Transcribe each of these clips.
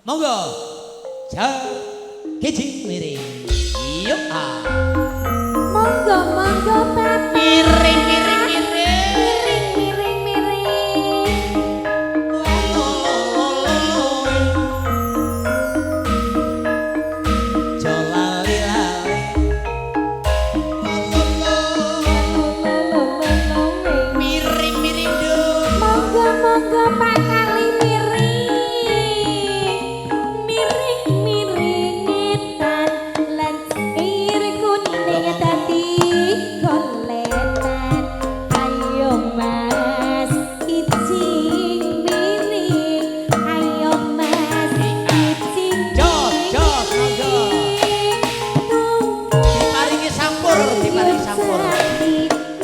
Monggo. Kijing miring. Yuk ah. Monggo monggo Bapak. Miring miring miring. Miring miring miring. Miring miring dong. Monggo monggo Pak Kali miring. Miring miring ngetan lancir kuning dadi golenan. Ayo Mas icing miring. Ayo Mas icing. Jos jos monggo. Diparingi sampur, diparingi sampur.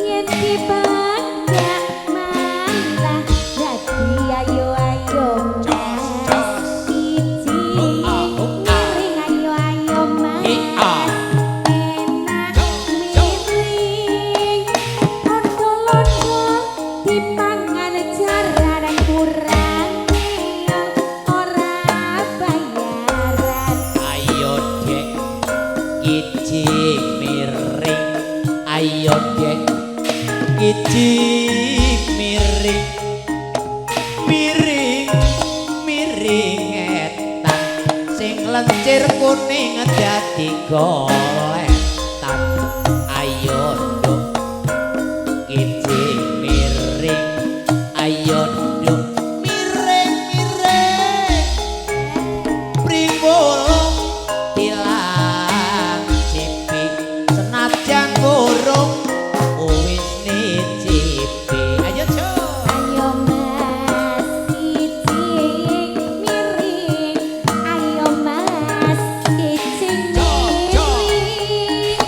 Yen dipanggak malah dadi ayo ayo Jos Mas jos. icing Oh, ah, oh, ah. miring ayo ayo Mas Iya. enak miring londo-londo dipangan jaran kurang ora bayaran. Ayo dek kijing miring. Ayo dek kijing miring. Miring miring etan sing lencir kuning dadi goletan. Ayo nduk kijing miring. Ayo nduk miring miring. Priwulung dilancipi senajan burung wis nicipi. Ayo Jo. Ayo Mas icing miring. Ayo Mas icing miring.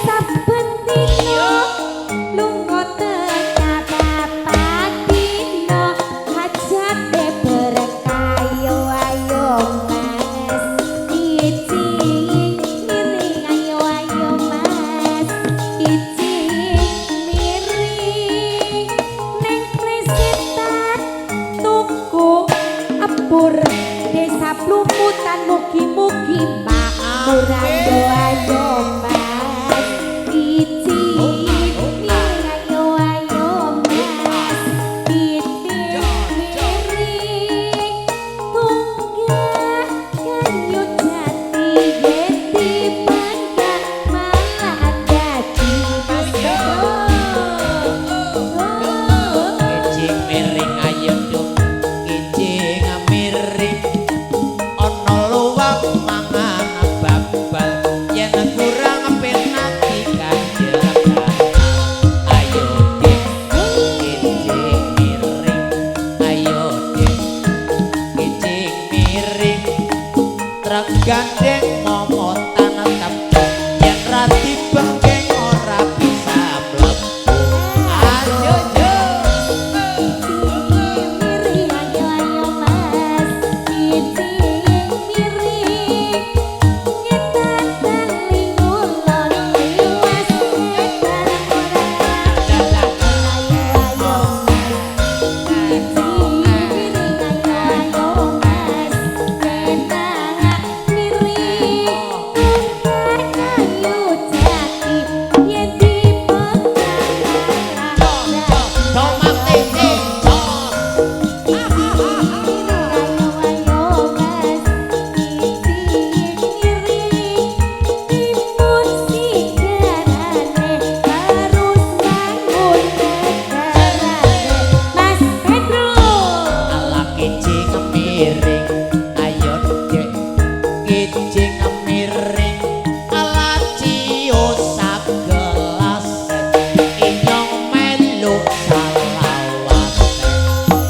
Saben dina lunga tekan papat dina hajate berkah. Ayo ayo Mas icing miring. Ayo ayo Mas icing miring. Ning presetan tuku embur desa Plumutan mugi-mugi makmur. Ayo ayo Mas icing miring. Ayo ayo Mas icing miring. Tunggak kayu jati yen dipanggak malah dadi Mas. Kijing miring ayo nduk kijing miring. Ana luwak mangan babal yen kurang penak diganjel. Ayo dek kijing miring. Ayo dek kijing miring. Truk gandeng momotan tepung yen ra dibenggeng ora bisa mlebu. Ayo yo. Icing miring ayo ayo Mas icing miring. Ngetan tali ngulon liwas ngetan ora. Ayo ayo Mas icing miring. Ayo ayo Mas enak miring. Tunggak kayu jati yen dipegang malah dadi. Tomate jos. Ayo ayo Mas icing miring. Timun sigarane terus bangun negarane Mas Pedro. Ala kijing miring. Ayo dek kijing miring. Ala cio sagelas inyong melu salawase.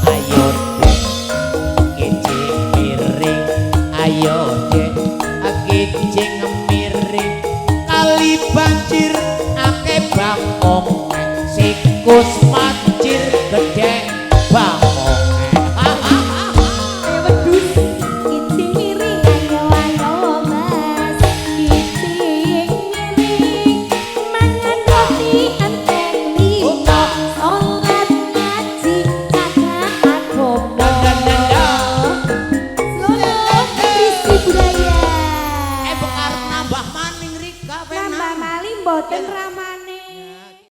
Ayo dek kijing miring. Ayo dek kijing miring. Kali banjir akeh bakong sikus mancir gedhe bakonge. Ayo wedhus icing miring. Ayo ayo Mas icing miring. Mangan roti entek lima salat ngaji cakak agama. Dan dan dan. Slono. Nambah maning Rika Nambah penak. mali mboten ramane.